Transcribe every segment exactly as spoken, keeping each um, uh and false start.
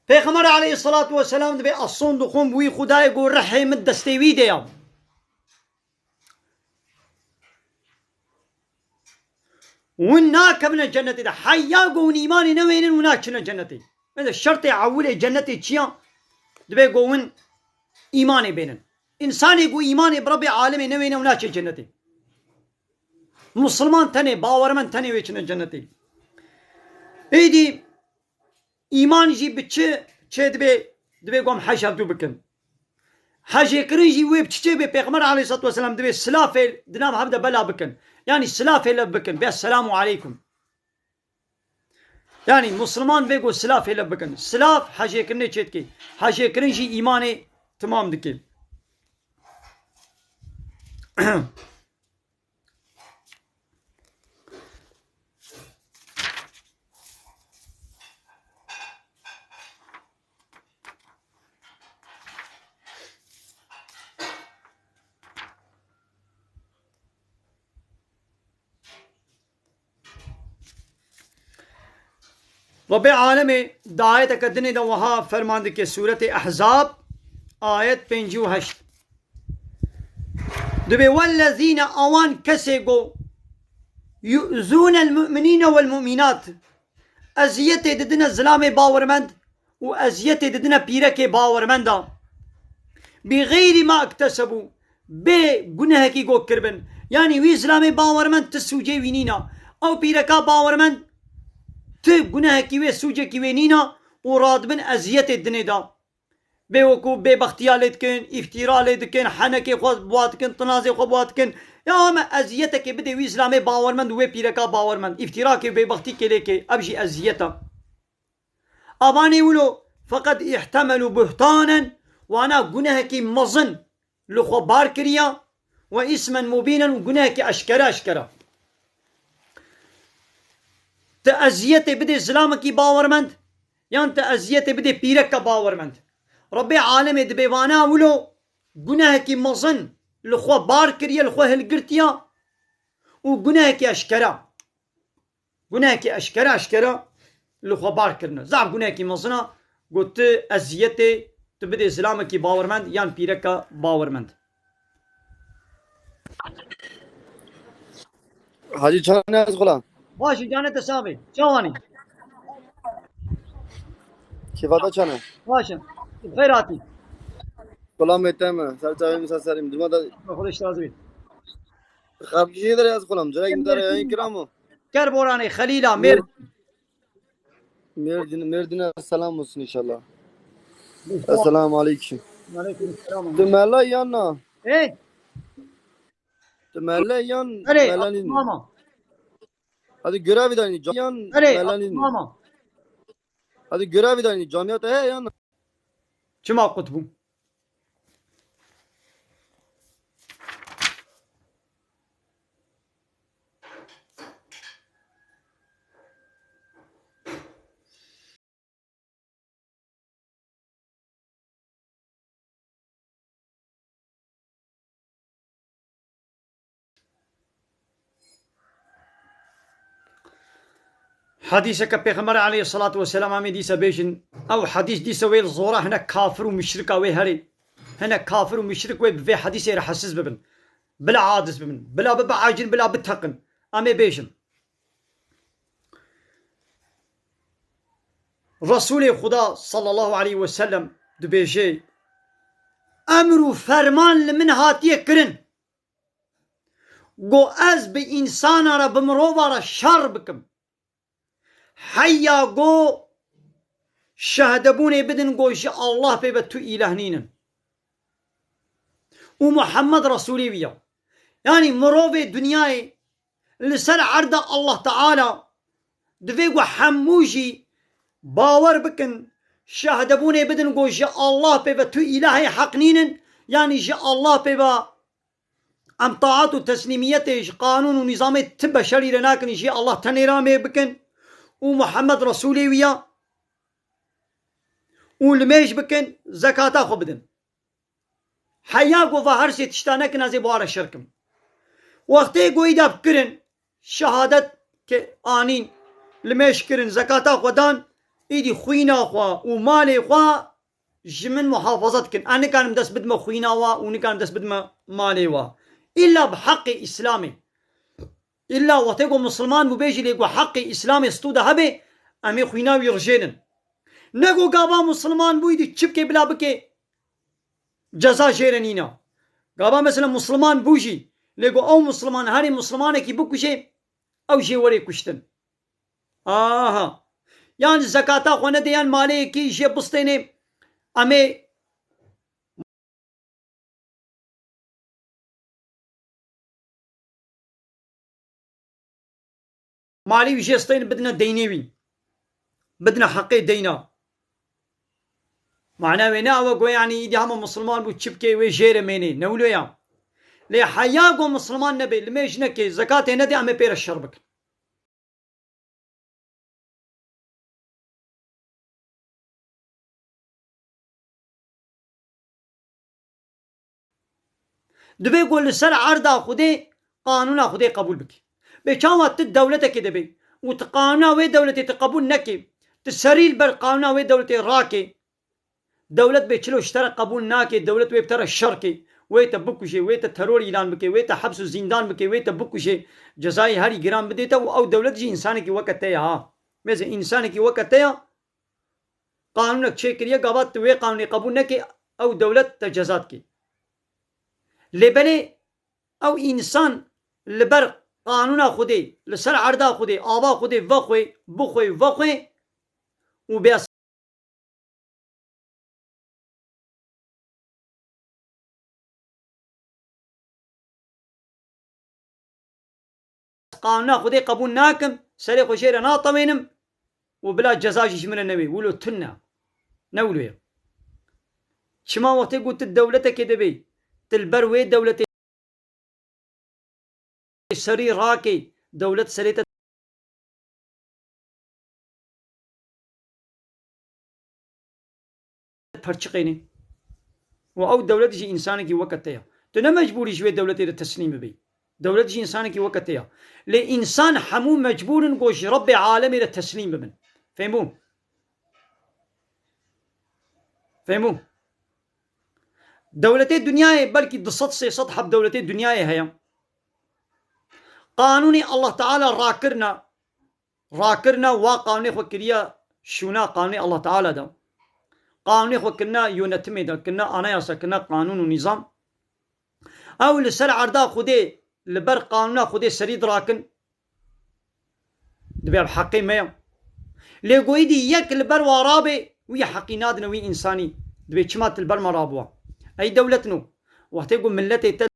Pêxember aleyhissalatu vesselam dibê ez son dixwim wî Xwedayê ku rihê min destê wî de ya. Hûn nakevine cennetê de. Heya ku hûn îmanê newênin, hûn naçine cennetê. Mesela şertê ewilê cennetê çi ya? Dibê ku hûn îmanê bênin. Însanê ku îmanê bi Rebbê alemê newêne, hûn naçe cennetê. Musulman tenê, bawermend tenê wê çine cennetê. Êdî îman jî bi çi çê dibe? Dibe ku em hej hevdû bikin. Hejê kirin jî wê bi çi çê bê? Pêxember aleyhissalatu vesselam dibe silafê di nav hev de bela bikin. Yanî silafê lev bikin. Bê selamu aleykum. Yanî Musulman vê ku silafê lev bikin. Silaf hejê kirinê çê dike. Hejê kirin jî îmanê timam dike. Rebê alemê di ayeteke dinê de wiha ferman dike, Sûretê Ehzab, ayet pêncî û heşt. Dibê, "Wellezîne", awan kesê ku, "yu'zûnel mu'minîne wel mu'minat", eziyetê didine zilamê bawermend û eziyetê didine pîrekê bawermenda. "Bi xeyrî ma iktesebû", bê gunehekî ku kiribin. Yanî wî zilamê bawermend ti sûcê wî nîna. Ew pîreka bawermend ti gunehekî wê, sûcekî wê nîna û radibin eziyetê dinê da. Bê wekû bêbextiya lê dikin, îftîra lê dikin, henekê xwe bi wa dikin, tinazê xwe bi wa dikin. Ya me eziyetekê bidê wî zilamê bawermend û wê pîreka bawermend. Îftirakê û bêbextîkê lê ke, ev jî eziyet e. Avanê wilo, "feqed îhtemelu buhtanen", wana gunehekî mezin li xwe bar kiriya, "we îsmen mubînen", û gunehekî eşkere eşkere. Ti eziyetê bidê zilamekî bawermend, yan ti eziyetê bidê pîreka bawermend. Rebê alemê dibê vana wilo gunehekî mezin li xwe bar kiriye, li xwe hilgirtiya û gunehekî eşkera. Gunehekî eşkere eşkere li xwe bar kirine. Zaf gunehekî mezin a, ku ti eziyetê, tu bidê zilamekî bawermend yan pîreka bawermend. Hacî çan e ez xulam? Baş e, canê te sax be. Çawanî? Kêfa te çan e? Baş e. Xeyr hatî. Xulam ê te me. Ser çavê min ser serî min. Dima da Xweş razî be. Xelkî jê derê ez xulam. Cerek min derê yayın kira mı? Kerboranê, Xelîla, Mêr- Mêrdin. Mêrdin, Mêrdin'e selam olsun inşallah. Esselamu aleyküm. Aleyküm selam. Tu mela yan na? E? Tu mela yan Nerê? Mela nîn? Mama. Hadi görev idani. Yan Nerê? Mela nîn? Mama. Hadi görev idani. Camiyat he yan. Çima qut bû? Hadîseke Pêxember aleyhissalatu vesselam amê dîse bêjin, ew hadîs dîse wê li zora hinek kafir û muşrika wê herê. Hinek kafir û muşrik wê bi vê hadîsê rahatsiz bibin. Bila aciz bibin. Bila bibe acil, bila biteqin. Amê bêjin. Resulê Xuda sallallahu aleyhi ve sellem dibêje, emr û ferman li min hatiye kirin. Go ez bi însana re, bi mirova re şer bikim. Heya go şehdebûnê bidin go ji Allah pê ve tu îlah nînin. Û Muhammed Resulê wî ya. Yanî mirovê dinyayê li ser erda Allah Teala divê ku hemû jî bawer bikin, şehdebûnê bidin ku ji Allah pê ve tu îlahê heq nînin, yanî ji Allah pê ve em taat û teslîmiyetê ji qanûn û nîzamê ti beşerî re nakin, ji Allah tenê re em ê bikin û Muhammed Resulê wî ya û limêj bikin, zekata xwe bidin. Heya ku va her sê tişta nekin, ez ê bi wan re şer kim. Wextê ku îda bikirin, şehadet ke anîn, limêj kirin, zekata xwe dan, Îdî xwîna xwe û malê xwe ji min muhafaza dikin. Ez nikarim dest bidime xwîna wa û nikarim dest bidime malê wa. Îlla bi heqê Îslamê. Îlla wextê ku Misliman bû bêjî lê ku heqê Îslamê stû de hebe, em ê xwîna wî rijênin. Ne ku gava Misliman bû îdî çi bike bila bike, ceza jê re nîna. Gava mesela Misliman bû jî, lê ku ew Misliman herê Mislimanekî bikuje, ew jê were kuştin. Aha. Yan zekata xwe nede, yan maleyekî jê bistêne. Em ê malê wî jê stêne bidine deynê wî. Bidine heqê deyna. Mana wê ne ew e ku, yanî, îdî hema Misliman bû çi bike wê jê re mênê. Ne wilo ya. Lê heya ku Misliman nebe, limêj neke, zekatê nede, em ê pê re şer bikin. Divê ku li ser erda Xwedê qanûna Xwedê qebûl bike. Bê çawa tu dewletekê de bê û tu qanûna wê dewletê tu qebûl nekê, tu serî li ber qanûna wê dewletê rakê, dewlet bê çilo ji te re qebûl nake, dewlet wê bi te re şer ke, wê te bikuje, wê te teror îlan bike, wê te heps û zîndan bike, wê te bikuje, cezayê herî giran bidê te û ew dewlet jî însanekî weke te ye ha. Mêze însanekî weke te ye, qanûnek çêkiriye, gava tu wê qanûnê qebûl neke, ew dewlet te ceza dike. Lê belê ew însan li ber qanûna Xwedê, li ser erda Xwedê, ava Xwedê vexwe, bixwe, vexwe û bê qanûna Xwedê qebûl nakim, serê xwe jê re natewênim û bila ceza jî ji min re newê. Wilo tune. Ne wilo ye. Çima wextê ku tu dewletekê de bê, tu li ber wê dewletê serî rakê, dewlet serê te perçiqênê. Û ew dewlet jî însanekî weke te ye. Tu ne mecbûrî ji wê dewletê re teslîm bibî. Dewlet jî însanekî weke te ye. Lê însan hemû mecbûr in ku ji Rebbê alemê re teslîm bibin. Fehmû? Fehmû? Dewletê dinyayê belkî du sed sê sed heb dewletê dinyayê heye. Qanûnê Allah Teala rakirina, rakirina wa qanûnê xwe kiriya şûna qanûnê Allah Teala de. Qanûnê xwe kirina yönetimê de, kirina anayasa, kirina qanûn û nîzam. Ew li ser erda Xwedê, li ber qanûna Xwedê serî dirakin. Divê ev heqê me ye. Lê ku îdî yek li ber wa rabe, wî heqî nadine wî însanî. Divê çima tu li ber me rabûwa? Ey dewletno. Wextê ku miletê te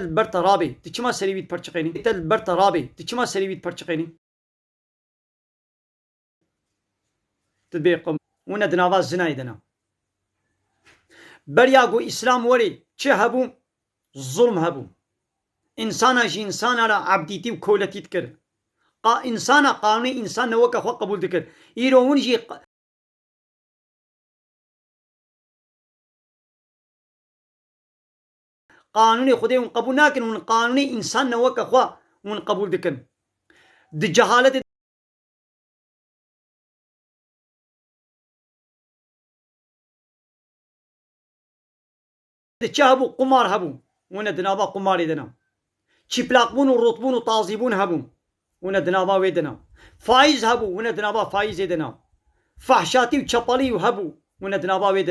li ber te rabê, tu çima serê wî diperçiqênî? Te li ber te rabê, tu çima serê wî diperçiqênî? Tu dibê qum. Hûn e di nava zinayê de ne. Beriya ku Îslam werê çi hebû? Zulm hebû. Însana ji însana re ebdîtî û koletî dikir. Qa-, însana qanûnê însan ne weke xwe qebûl dikir. Îro hûn jî qa-, qanûnê Xwedê hûn qebûl nakin, hûn qanûnê însan ne weke xwe hûn qebûl dikin. Di cehaletê de çi hebû? Qumar hebû. Hûn e di nava qumarê de ne. Çîplaqbûn û rotbûn û tazîbûn hebû. Hûn e di nava wê de ne. Faîz hebû. Hûn e di nava faîzê de ne. Fehşatî û çepelî û hebû. Hûn e di nava wê de